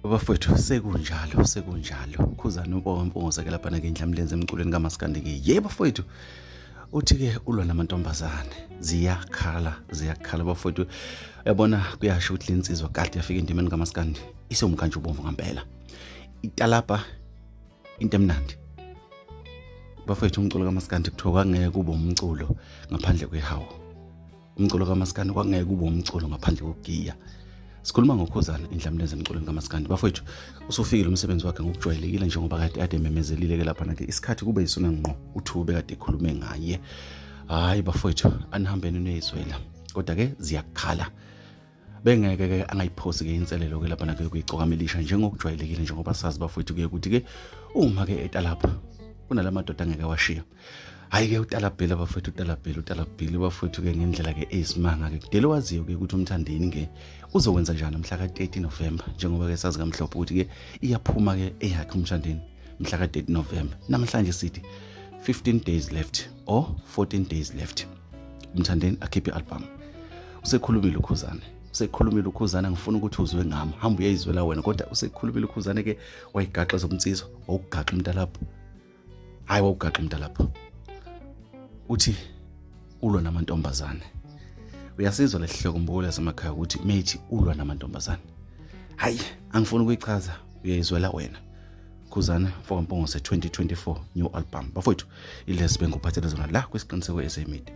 Bafowethu, sekunjalo, sekunjalo. Khuzani uMpoka Mpungose ke laphana ke indlamlenze emculweni kaMaskandi ke. Yebo bafowethu. Uthi ke ulwa namantombazane. Ziyakhala, ziyakhala bafowethu. Uyabona kuyasho ukuthi lensizwa kade yafika endimeni kaMaskandi. Isewumkantsha ubomvu ngempela. Italapa into emnandi. Bafowethu, umculo kaMaskandi kuthiwa kwangeke kube umculo ngaphandle kwehawu. Umculo kaMaskandi kwangeke kube umculo ngaphandle kokugiya. Sikhuluma ngoKhuzana indlamlenze emculweni kaMaskandi. Bafowethu, usufikile umsebenzi wakhe ngokujwayelekile njengoba kade ade ememezelile ke laphana ke isikhathi kube yisona ngqo uthuba bekade ekhulume ngaye. Hayi bafowethu, anihambeni niyizwela. Kodwa ke ziyakhala. Bengeke ke angayiphosi ke inselelo ke laphana ke kuyigcokama elisha njengokujwayelekile, njengoba sazi bafowethu ke ukuthi ke uma ke etalapha kunalamadoda angeke washiya. Hayi ke utalabhile bafowethu, utalabhile, utalabhile bafowethu ke ngendlela ke eyisimanga ke kudele waziyo ke ukuthi uMthandeni ke uzokwenza njani mhla ka-30 November, njengoba ke sazi kamhlophe ukuthi ke iyaphuma ke eyakhe uMthandeni mhla ka-30 November. Namhlanje sithi 15 days left or 14 days left uMthandeni akhiphe i-album. Usekhulumile uKhuzane, usekhulumile uKhuzane, ngifuna ukuthi uzwe ngami, hamba uyayizwela wena, kodwa usekhulumile uKhuzane ke, wayigaxa zomnsizwa, wawugaxa umntalapho. Hayi, wawugaxa umntalapho. Uthi ulwa namantombazane. Uyasizwa lesihloko mbukelo yasemakhaya ukuthi methi ulwa namantombazane. Hayi, angifuni ukuyichaza, uyayizwela wena. Khuzane mfoka Mpungose 2024 new album. Bafowethu, ilesi bengikuphathele zona la kwisiqiniseko SA Media.